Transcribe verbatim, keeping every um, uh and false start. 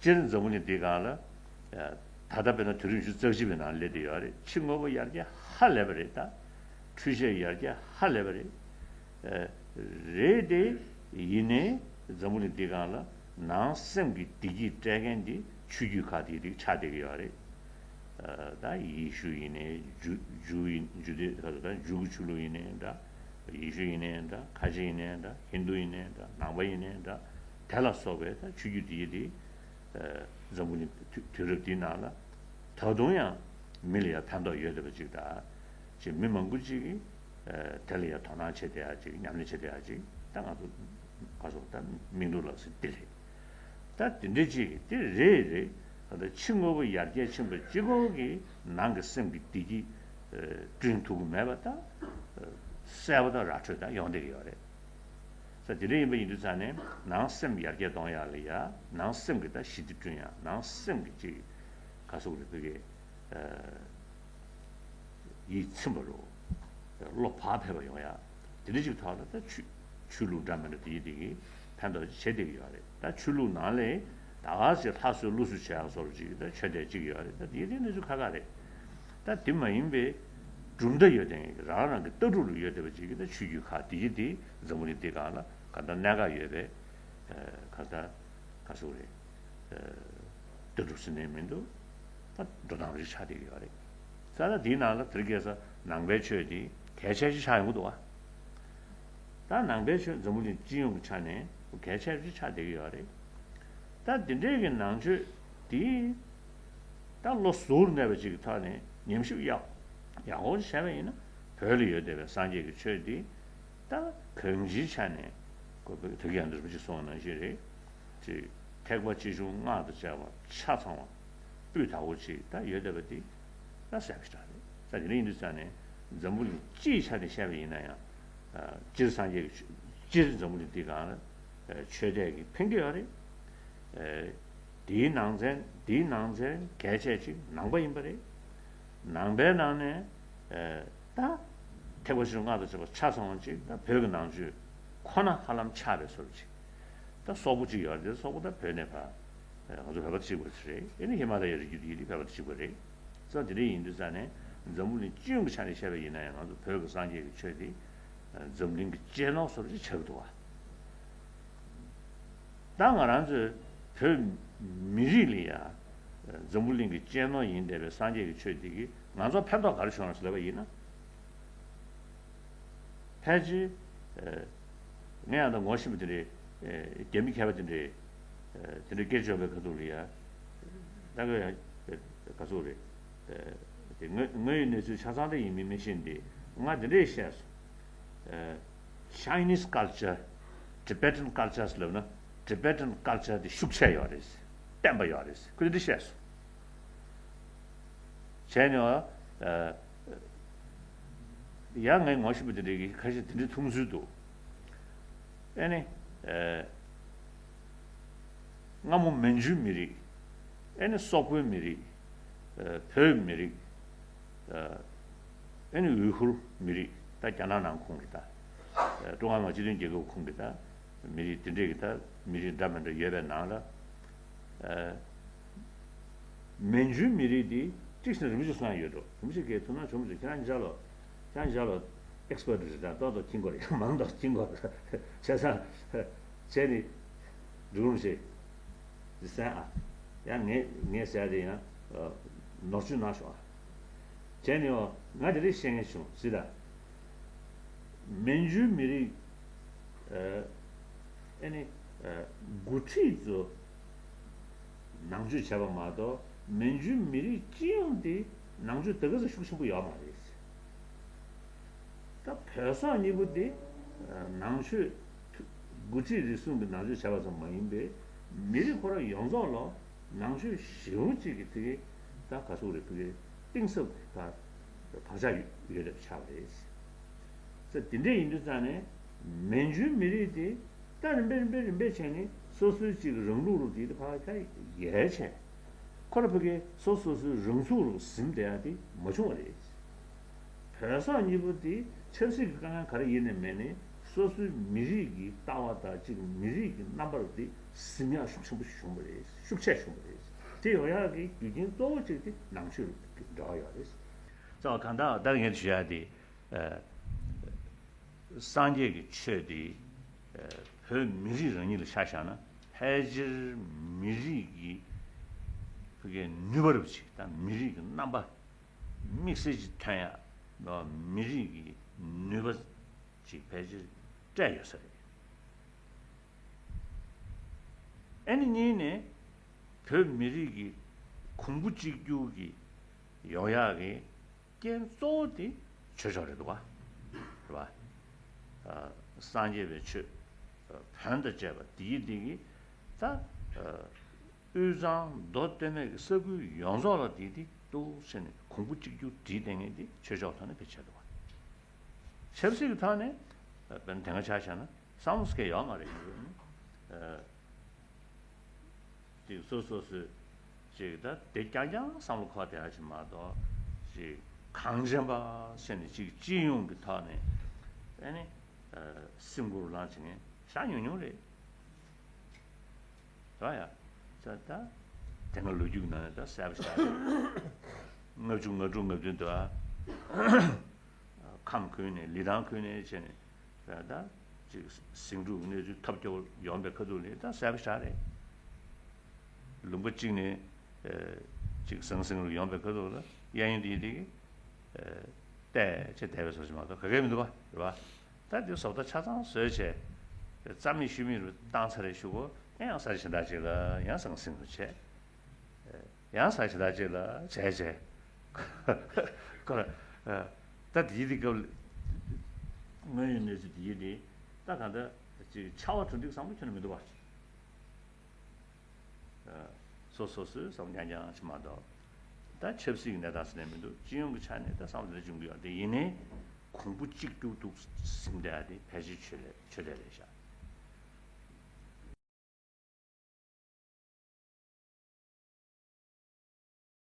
སྤྱིར་འཛམ་བུ་གླིང་འདིའི་སྒང་ལ་ད་ལྟ་དཔེར་ན་དུས་རབས་ཉི་ཤུ་རྩ་གཅིག་པའི་ནང་སླེབས་བསྡད་ཡོད་རེད། ཕྱི་དངོས་པོ་ཡར་རྒྱས་ཧ་ལས་པ་རེད། ད་འཕྲུལ་ཆས་ཡར་རྒྱས་ཧ་ལས་པ་རེད། རེད་དེ། ཡིན་ནའི་འཛམ་བུ་གླིང་འདིའི་སྒང་ལ་ནང་སེམས་ཀྱི་བདེ་སྐྱིད་སྤྲད་མཁན་དེ་ཆོས་བརྒྱུད་ཁག་དེ་རིགས་ཆགས་བསྡད་ཀྱི་ཡོད་རེད། ད་ཡེ་ཤུ་ཡིན་ནའི་ཇུ་ཇུ་ཡིན་ཇུ་དེ་ད་ཇུ་གི་ཆོས་ལུགས་ཡིན་ནའི་འདྲ། ཡེ་ཤུ་ཡིན་ནའི་འདྲ། ཁ་ཆེ་ཡིན་ནའི་འདྲ། ཧིན་དུ་ཡིན་ནའི་འདྲ། ནང་པ་ཡིན་ནའི་འདྲ། དེ་ལ་སོགས་པའི་ད་ཆོས་བརྒྱུད་དེ་ཡི་དེ། འཛམ་བུ་གླིང་དུས་དུས་རབས་འདིའི་ནང་ལ་ད་དུང་ཡང་མི་ལ་ཡང་ཕན་ཐོགས་ཡོད་བསྡད་པ་ཅིག་དང་། ཅིག་མི་མང་པོ་ཅིག་གིས་དེ་ལ་ཡང་དོ་སྣང་བྱེད་བསྡད་ཡ་ཅིག་ཉམས་ལེན་བྱེད་བསྡད་ཡ་ཅིག་ད་ང་ཚོ་ག་སོགས་ད་མིག་ལྟོས་ལག་ཟིན་འདི་རེད། ད་དེ་འདྲ་ཅིག་དེ་རེད་རེད། ད་ཕྱི་དངོས་པོ་ཡར་རྒྱས་ཕྱིན་པ་གཅིག་པོ་གིས་ནང་གི་སེམས་ཀྱི་བདེ་སྐྱིད་བསྐྲུན་ཐུབ་ཀྱི་མེད་པ་ད་གསལ་པོ་དང་ར་འཕྲོད་ད་ཡོང་བསྡད་ཀྱི་ཡོད་རེད། ས་དེ་འདྲ་ཡིན་པ་ཡིན་དུས་ཙང་ནས་ནང་སེམས་ཡར་རྒྱས་གཏོང་ཡག་ལ་ཡ་ནང་སེམས་ཀྱི་ད་ཞི་བདེ་བསྐྲུན་ཡག་ནང་སེམས་ཀྱི་ཅིག་ག་སོགས་རེད་བོད་ཀྱི་ཡིད་ཚིམ་པ་རུ་བློ་བག་ཕེབས་པ་ཡོང་ཡག་དེ་འདྲ་ཅིག་ཐོག་ལ་ད་ཆོས་ཆོས་ལུགས་འདྲ་མི་འདྲ་དེ་ཡི་དེ་གི་ཕན་ཐོགས་ཅིག་བྱེད་བསྡད་ཀྱི་ཡོད་རེད། ད་ཆོས་ལུགས་ནང་ལས་ད་ག་ཅིག་ལྷ་གསོལ་ཀླུ་གསོལ་བྱེད་ཡག་སོགས་ཅིག་ད་ཆོས་དད་ཅིག་ཡོད་རེད། ད་དེ་དེ་གནས་ཚུལ་ཁག་ཁག་རེད། ད་དེ་མ་ཡིན་པའི་གྲུབ་མཐའ་ཡོད་དེ་རང་རང་གི་ལྟ་གྲུབ་ལ་ཡོད་བསྡད་པ་ཅིག་གིས་ད་ཆོས་བརྒྱུད་ཁག་དེ་ཡི་དེ་འཛམ་བུ་གླིང་འདི་སྒང་ལ་ག་ད་གནད་འགག་ཡོད་པའི་ག་ད་ག་ཟེར་དགོས་རེད། ལྟ་གྲུབ་ཟེར་ནའི་མི་འདུག་ད་འགྲོ་སྟངས་རེ་ཆགས་བསྡད་ཀྱི་ཡོད་རེད། ས་ད་དེའི་ནང་ལ་དེ་རིང་ཁ་སང་ནང་པའི་ཆོས་དེ་གལ་ཆེ་ཤོས་ཆགས་ཡོང་གི་འདུག་བ། ད་ནང་པའི་ཆོས་འཛམ་བུ་གླིང་སྤྱི་ཡོངས་ཀྱི་ཆ་ནས་གལ་ཆེ་ཤོས་ཆགས་བསྡད་ཀྱི་ཡོད་རེད། ད་དེ་འདྲའི་གི་ནང་ཆོས་དེ་ད་བློ་གཟུར་གནས་པ་ཅིག་གི་ཐོག་ནས་ཉམས་ཞིབ་ཡག་ཡག་པོ་བྱས་པ་ཡིན་ན་བོད་ལ་ཡོད་བསྡད་པའི་སངས་རྒྱས་ཀྱི་ཆོས་འདི་ད་གང་ཅིའི་ཆ་ནས་ཁོ་བོད་ཐུགས་ཀྱི་ཡང་འདུན་པ་ཅིག་གསུངས་པ་ནང་བཞིན་རེད། ཅིག་ཐེག་པ་ཆེ་ཆུང་སྔགས་དང་བཅས་པ་ཆ་ཚང་བ་སྤུས་དག་པོ་ཅིག་ད་ཡོད་བསྡད་པ་འདི་ད་གསལ་པོ་ཞེ་དྲག་རེད། ད་དེ་འདྲ་ཡིན་དུས་ཙང་ནས་འཛམ་བུ་གླིང་སྤྱིའི་ཆ་ནས་བཤད་པ་ཡིན་ན་ཡང་སྤྱིར་སངས་རྒྱས་ཀྱི་སྤྱིར་འཛམ་བུ་གླིང་འདི་སྒང་ལ་ཆོས་དད་ཀྱི་ཕན་གྱི་ཡོད་རེད། དེའི་ནང་ཚན་དེའི་ནང་ཚན་གལ་ཆེ་ཅིག་ནང་པ་ཡིན་པ་རེད། ནང་པའི་ནང་ནས་ད་ཐེག་པ་ཆེ་ཆུང་སྔགས་དང་བཅས་པ་ཆ་ཚང་བ་ཅིག་ད་བོད་ཀྱི་ནང་ཆོས་ཁོ་ན་ཧ་ལམ་ཆགས་པའི་བཟོ་འདྲ་ཅིག་ད་སོག་པོ་ཅིག་ཡོད་རེད། སོག་པོ་ད་བོད་ནས་ཕར་ང་ཚོ་བོད་པ་ད་གཅིག་པ་ཅིག་རེད། ཨེ་ནི་ཧི་མ་ལ་ཡའི་རི་རྒྱུད་དེ་ཡིན་དུས་བོད་པ་ད་གཅིག་པ་རེད། ཙང་དེ་འདྲ་ཡིན་དུས་ཙང་ནས་འཛམ་བུ་གླིང་སྤྱི་ཡོངས་ཀྱི་ཆ་ནས་བཤད་པ་ཡིན་ན་ཡང་ང་ཚོ་བོད་ཀྱི་སངས་རྒྱས་ཀྱི་ཆོས་དེ་འཛམ་གླིང་གི་གཅེས་ནོར་བཟོ་འདྲ་ཅིག་ཆགས་ཀྱི་འདུག་བ། ད་ང་རང་ཚོའི་བོད་མི་རིགས་ལ་ཡ་འཛམ་བུ་གླིང་གི་གཅེས་ནོར་ཡིན་བསྡད་པའི་སངས་རྒྱས་ཀྱི་ཆོས་འདི་གིས་ང་ཚོར་ཕན་ཐོགས་ག་རེ་བྱུང་ལ་ཟེར་ལབ་པ་ཡིན་ན། ཕལ་ཆེར་ངས་ཡང་ད་ངོ་ཤེས་པ་དེ་འདྲའི་རྒྱ་མི་མཁས་པ་དེ་འདྲའི་དེ་འདྲའི་སྐད་ཆ་བཤད་པའི་ཁ་ཐུག་ལ་ཡ་ད་ག་ཡ་ག་ཚོད་རེད། དེ་དངོས་དངོས་ཡོད་གནས་ཚུལ་ཆ་ཚང་དེ་ཡིན་མིན་མི་ཤེས་ཏེ་ང་དེ་འདྲས་བཤད་སོང་། Chinese culture, Tibetan culture ལབ་ན་Tibetan culture དེ་ཤུགས་ཆེ་ཡོད་རེད། བརྟན་པ་ཡོད་རེད། ཁོས་འདི་བཤད་སོང་། བྱས་ནས་ཡང་ངས་ངོ་ཤེས་པ་དེ་འདྲའི་ཁ་ཤས་དེ་འདྲའི་མཐོང་ཚུལ་འདུག་ཨེ་ནི། སྔ་མོ་མན་ཇུའི་མི་རིགས། ཨེ་ནི་སོག་པོའི་མི་རིགས། བོད་མི་རིགས། ཨེ་ནི་ཝི་ཧུར་མི་རིགས་ད་རྒྱ་ནག་ནང་ཁོངས་ཀྱི་ད། ཀྲུང་ཧྭ་མི་དམངས་སྤྱི་མཐུན་རྒྱལ་ཁབ་ཁོངས་ཀྱི་ད་མི་རིགས་དེ་འདྲས་ཀྱི་ད་མི་རིགས་འདྲ་མི་འདྲ་ཡོད་པའི་ནང་ལ། མན་ཇུའི་མི་རིགས་འདི་ཏིག་ཙམ་རིན་པོ་ཆེ་གསུང་ཡ་ཡོད་འགྲོ། རིན་པོ་ཆེ་གིས་ཐུགས་སྣང་བྱུང་མི་འདུག་ཁྱེད་རང་ཅག་ལོ། ཁྱེད་རང་ཅག་ལོ་ཨེག་སི་པར་ཊི་རེད་ད། ཏོག་ཏོག་མཁྱེན་གྱི་རེད། མང་ཏོག་མཁྱེན་གྱི་རེད། བྱས་ཙང་བྱས་ནི་འགྲིག་རུང་ཞེས་ཟེར་ཨ། ཡང་ངས་ངས་ཟེར་དེ་ཡང་ནོར་བཅོས་གནང་ཤོག་ཨ། བྱས་ནི་ཨོ་ང་དེ་རིགས་བཤད་མཁན་བྱུང་ཟེར་ད། མན་ཇུའི་མི་རིགས། ཨེ་ནི། འགོ་ཁྲིད་ཚོ་ནང་ཆོས་བྱས་པ་མ་གཏོགས་མན་ཇུའི་མི་རིགས་སྤྱི་ཡོངས་དེ་ནང་ཆོས་དེ་ག་ཚོད་ཤུགས་ཆེན་པོ་ཡོད་མ་རེད། ད་བོད་སོག་གཉིས་པོ་དེ་ནང་ཆོས་འགོ་ཁྲིད་རེ་ཟུང་གི་ནང་ཆོས་བྱས་པ་ཙམ་མ་ཡིན་པའི་མི་རིགས་ཁོ་རང་ཡོངས་རྫོགས་ལ་ནང་ཆོས་ཞེ་པོ་ཅིག་གི་དེ་གའི་ད་ག་ཚོད་རེད་དེ་གའི་གཏིང་ཟབ་ད་བག་ཆགས་ཡོད་པ་ཆགས་པ་རེད། ཙང་དེ་འདྲ་ཡིན་དུས་ཙང་ནས་མན་ཇུའི་མི་རིགས་དེ་ད་རིམ་པས་རིམ་པས་རིམ་པས་བྱས་ནས་སོ་སོའི་ཅིག་རང་ལུགས་རུ་དེ་ཕར་ཁ་ཡལ་བྱས། ཁོ་ར་ཕ་གི་སོ་སོ་སོའི་རང་ཚུགས་རུ་ཟིན་བསྡད་ཡ་དེ་མ་བྱུང་བ་རེད། བོད་སོག་གཉིས་པོ་དེ་ཆབ་སྲིད་ཀྱི་དཀའ་ངལ་ག་རེ་ཡིན་ནའི་མེད་ནའི་སོ་སོའི་མི་རིགས་ཀྱི་ལྟ་བ་དང་ཅིག་མི་རིགས་ཀྱི་རྣམ་པ་རུ་དེ་ ཟིན་ཡག་ཤུགས་ཆེན་པོ་ཞིག་བྱུང་བ་རེད། ཤུགས་ཆེ་བྱུང་བ་རེད། དེ་ཡོང་ཡག་གི་རྒྱུ་རྐྱེན་གཙོ་བོ་གཅིག་དེ་ནང་ཆོས་ཀྱི་འབྲེལ་བ་ཡོད་རེད། ཙང་གང་ལྟར་ད་ངས་ཞུ་ཡག་དེ། ཨ། སངས་རྒྱས་ཀྱི་ཆོས་དེ། ཨ། བོད་མི་རིགས་རང་ཉིད་ལ་ཆ་བཞག་ན་ཕལ་ཆེར་མི་རིགས་ཀྱི་བོད་ཀྱི་ནུས་པ་རུ་ཅིག་དང་མི་རིགས་ཀྱི་རྣམ་པ་དམིགས་བསལ་ཅིག་ཐོན་ཡག་མི་རིགས་ཀྱི་ནུས་པ་ཅིག་ཕལ་ཆེར་སྤྲད་ཡོད་ས་རེད། ཨ་ནི་གཉིས་ནས་བོད་མི་རིགས་ཀྱི་གོང་བུ་གཅིག་གྱུར་གྱི་ཡོང་ཡག་གི་རྐྱེན་གཙོ་བོ་དེ་ཆོས་ཕྱོགས་རེད་འདུག་བ། རེད་བ། ཨ། སངས་རྒྱས་པའི་ཆོས། ཨ། བོན་དང་བཅས་པ་དེའི་སྟེང་གི་ད། ཨ། དབུས་གཙང་མདོ་སྟོད་སྨད་ཀྱི་ས་ཁུལ་ཡོངས་རྫོགས་ལ་དེ་དེ་ཏོག་ཙམ་ནས་གོང་བུ་གཅིག་གྱུར་བྲིས་བསྡད་མཁན་དེ་ཆོས་ཕྱོགས་ཐོག་ནས་ཕལ་ཆེར་འདུག་བ། ཆབ་སྲིད་ཀྱི་ཐོག་ནས། ཨ། དཔེར་ན་དེ་སྔ་ཆ་བཞག་ན་བསམ་བློ་སྐྱེ་ཡོད་མ་རེད། ཨ། ཅིག་སོ་སོ་སོས་ཅིག་ད་དེ་རྐྱང་རྐྱང་བསམ་བློ་འཁོར་བསྡད་ཡག་ཅིག་མ་གཏོགས། ཅིག་གངས་ཅན་པ་ཟེར་ནས་ཅིག་སྤྱི་ཡོངས་ཀྱི་ཐོག་ནས་ཨ་ནི། ཨ། སེམས་ཁུར་ལངས་བྱེད་མཁན་ཞེ་དྲག་ཉུང་ཉུང་རེད། རེད་ཡ། ད་ད་དེ་སྔ་ལོ་རྒྱུས་ཀྱི་ནང་ནས་ད་གསལ་པོ་ཞེ་དྲག་རེད། ལྔ་བཅུ་ང་དྲུག་ང་བདུན་དུ། ཨ། ཁམས་ཁུལ་ནས་ལི་ཐང་ཁུལ་ནས་བྱས་ནས། ད་ཅིག་ཟིང་འཁྲུག་གནས་ཚུལ་ཐབས་སྐྱོ་པོ་ཡོང་པའི་ཁ་ཐུག་ལ་ད་གསལ་པོ་ཞེ་དྲག་རེད། ལུང་པ་གཅིག་ནས། ཨ། ཅིག་ཟང་ཟིང་རུ་ཡོང་པའི་ཁ་ཐུག་ལ་གཡས་གཡོན་དེ་དེ་གི། ཨ། བལྟས་བྱས་བསྡད་པའི་བཟོ་ཞིག་མ་གཏོགས་ག་གེ་མི་འདུག་བ། རེད་བ། ད་དེ་བཟོ་ལྟ་ཆ་ཚང་བཟོས་བྱས། རྩ་མེད་ཤུལ་མེད་རུ་བཏང་ཚར་རེ་ཞུ་གོ། ཡང་ས་ཆ་ད་ཅིག་ལ་ཡང་ཟང་ཟིང་རུ་བྱས། ཡང་ས་ཆ་ད་ཅིག་ལ་བྱས་བྱས། ཁོ་ལ། ཨ། ད་དེའི་དེ་སྐབས་དངོས་ཡོད་གནས་ཚུལ་དེའི་དེ་ད་གང་ལྟར་ཅིག་ཆར་པ་དྲོ་འདུག་བསམ་བློ་ཁྱོན་ནས་མི་འདུག་བ། ཨ། སོ་སོ་སོའི་བསམ་རྐྱང་རྐྱང་ཞིག་མ་གཏོགས། ད་ཆབ་སྲིད་ཀྱི་གནས་སྟངས་ཟེར་ནས་མི་འདུག་སྤྱི་ཡོངས་ཀྱི་ཆ་ནས་ད་བསམ་བློ་དེ་འདྲ་བྱུང་གི་ཡོད་དེ། ཡིན་ནའི་གོང་བུ་གཅིག་གྱུར་འདུག་ཟིན་བསྡད་ཡ་དེ་ཕལ་ཆེར་ཆོས་ལས་ཆོས་དད་རེད་ཤག